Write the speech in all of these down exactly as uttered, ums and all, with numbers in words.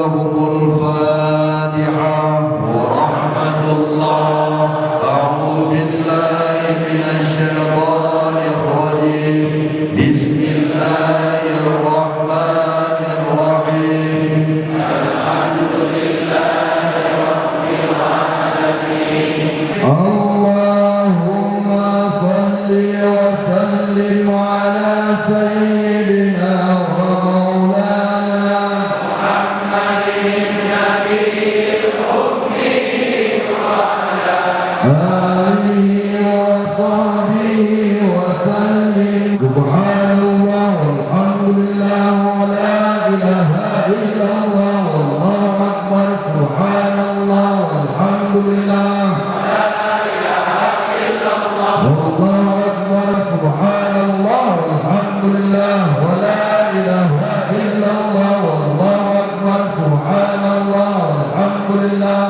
لهم الفاتحة ورحمة الله. أعوذ بالله من الشيطان الرجيم. بسم الله الرحمن الرحيم. اللهم صل وسلم على سيدنا ومولانا محمد النبي الأمي وعلى آله وصحبه وسلم. سبحان الله والحمد لله ولا إله إلا الله والله أكبر. سبحان الله والحمد لله والله أكبر. سبحان الله والحمد لله ولا إله إلا الله والله أكبر. سبحان الله والحمد لله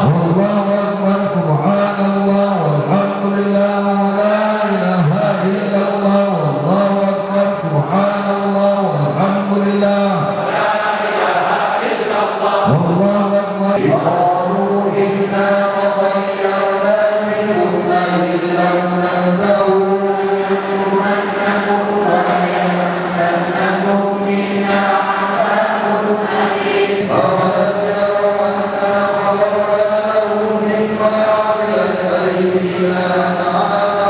والله أكبر. سبحان الله والحمد لله ولا إله إلا الله والله أكبر. سبحان الله والحمد لله والله أكبر. قالوا إنا تطيرنا بكم لئن لم تنتهوا لنرجمنكم وليمسنكم منا عذاب أليم. أولم يروا أنا خلقنا لهم مما عملت أيدينا أنعاما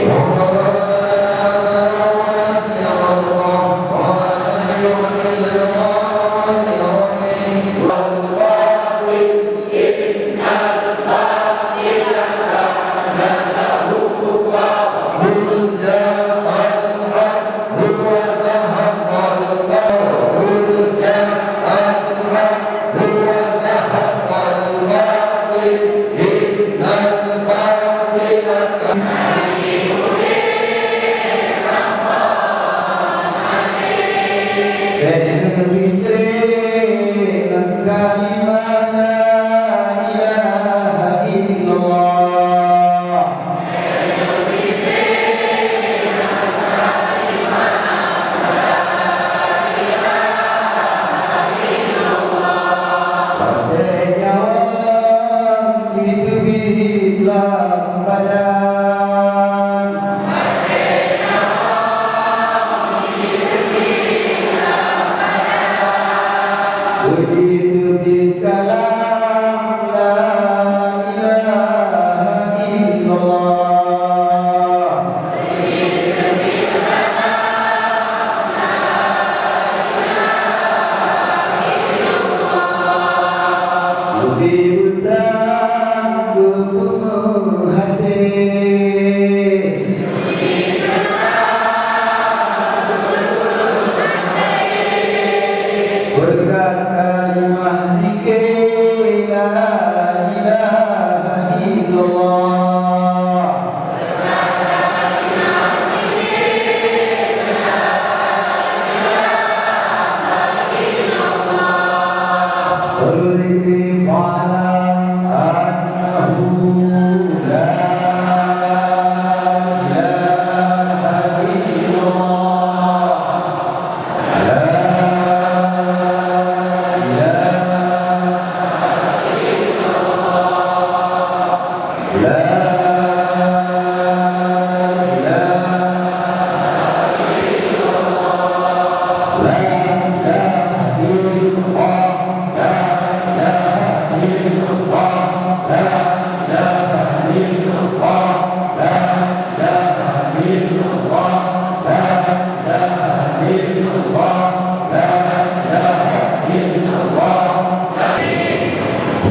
وضرب لنا مثلا ونسي خلقه قال من يحيي العظام وهي رميم. والباطل إن الباطل كان زهوقا. قل جاء الحق وزهق الباطل. قل جاء الحق وزهق الباطل إن الباطل كان. Bék neubri cre ngon kalimah la ilaha illallah. Watèe nyawöng jiteubiet lam badan. Uji teubiet kalam la ilaha illallah. Leubeh beutang geupeungeuh até. Beureukat kalimah zikir la ilaha illallah. Qul fa'lam annahu la ilaha illallah. La ilaha illallah. La ilaha illallah. La ilaha illallah. La ilaha illallah. La ilaha illallah. La ilaha illallah. La ilaha illallah.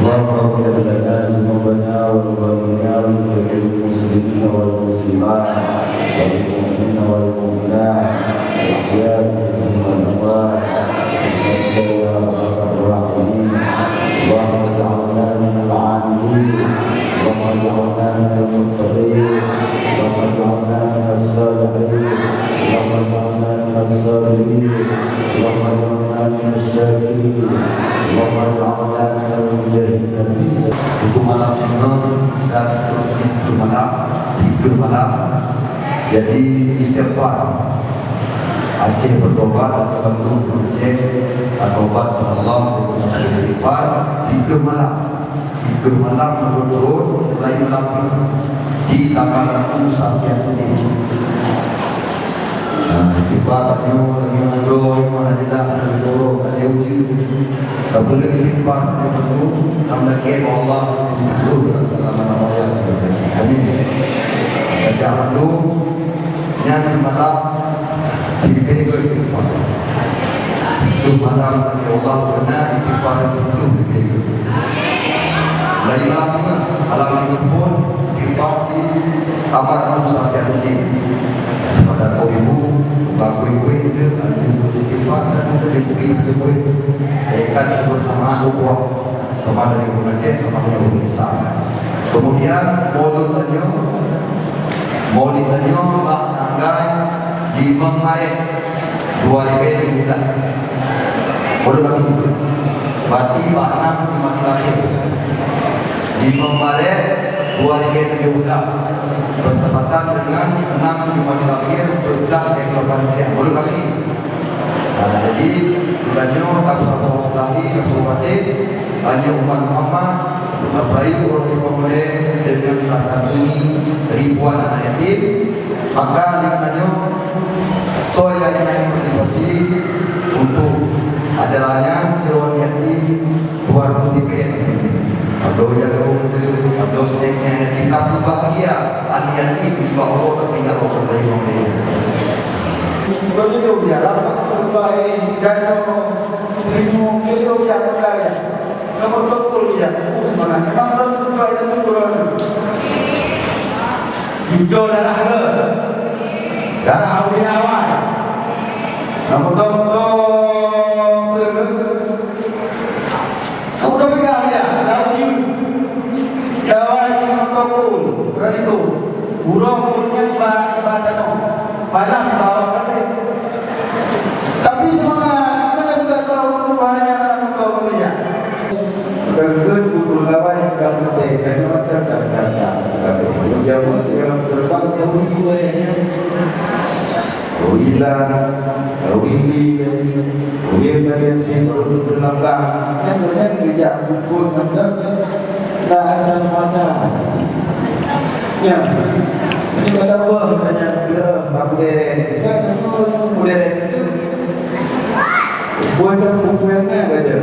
اللهم اغفر لنا ذنوبنا ولوالدينا ولجميع المسلمين والمسلمات والمؤمنين والمؤمنات الأحياء منهم والأموات برحمتك يا أرحم الراحمين. اللهم اجعلنا من العاملين. اللهم اجعلنا من المتقين. اللهم اجعلنا من الصالحين. اللهم اجعلنا من الصابرين. اللهم اجعلنا من الشاكرين. اللهم اجعلنا من المجاهدين في سبيلك. Tujuh malam singoh dan seterusnya sepuluh malam, tiga malam. Jadi istighfar. Aceh bertobat, lagi bandum Aceh bertobat kepada Allah dengan istighfar tiga puluh malam. Tiga puluh malam berturut-turut, mulai malam tiga di tanggal satu Safiatuddin. Nah, istighfar tanyoe, tanyoe nanggroe, alhamdulillah, ada jorok, ada uji. Tapi istighfar tanyoe perlu, dan lagi Allah, betul, selama-lamanya. Amin. Baca bandum, Nyan di malam di B G istighfar. Di malam, ya Allah, kena istighfar di B G. Lain malam juga, malam juga pun istighfar di kamar Abu Safianuddin. Pada kau ibu, buka kue-kue dia, lalu istighfar, lalu dia kopi, dia kue. Dekat kebersamaan ukhuwah. Sama dari ureueng Aceh, sama dari ureueng Islam. Kemudian, Maulud tanyoe, Maulid tanyoe bak tanggai limong Maret dua ribu tujuh belas. Maulud lagi. Berarti bak enam Jumadil Akhir. Limong Maret dua ribu tujuh belas. Bertepatan dengan enam Jumadil Akhir dua belas dari delapan Hijriah. Maulud lagi. Ha, jadi, tanyoe, tapeusabab lahé, tapeusabab batin, tanyoe umat Muhammad, tapeurayeuk uroe lahé Imam Mahdi deungon tasantuni ribuan aneuk yatim. Maka, lé tanyoe, soe nyang ingat motivasi untuk acara nyan, sidroe yatim, dua ratus ribèe atas kami. Abloe jagoe, abloe snacks nyan, tapi bahagia aneuk yatim nibak Allah tapi ingat Allah dari Imam Mahdi. Beutôi, ya, rapat keubah, eh, dan, oh, terima, beutôi, ya, beutôi, ya. Kamu betul, ya. Oh, semangat. Memang orang tua itu betul, orang. Jujur darah ke? Darah Aulia awai. Kamu betul, betul, betul. Kamu dah pegang dia, dah uji. Kawan kita berkumpul, berani tu. Burung punya tiba, tiba tanoh. Malam bawa balik. Tapi semangat, mana juga kalau orang tua hanya anak muda kami ya. Kengkeng guru lawan yang dah mati, dan macam dah datang. Tapi jauh dalam terbang jauh dua ya. Uilan, uili, uil dari tim untuk berlambang. Kan banyak kerja bukun, kan? Nah, asal muasal. Ya. Ini kata apa? Tanya, "Bila aku derek?" Kan, aku derek. Buat apa buku yang nak baca?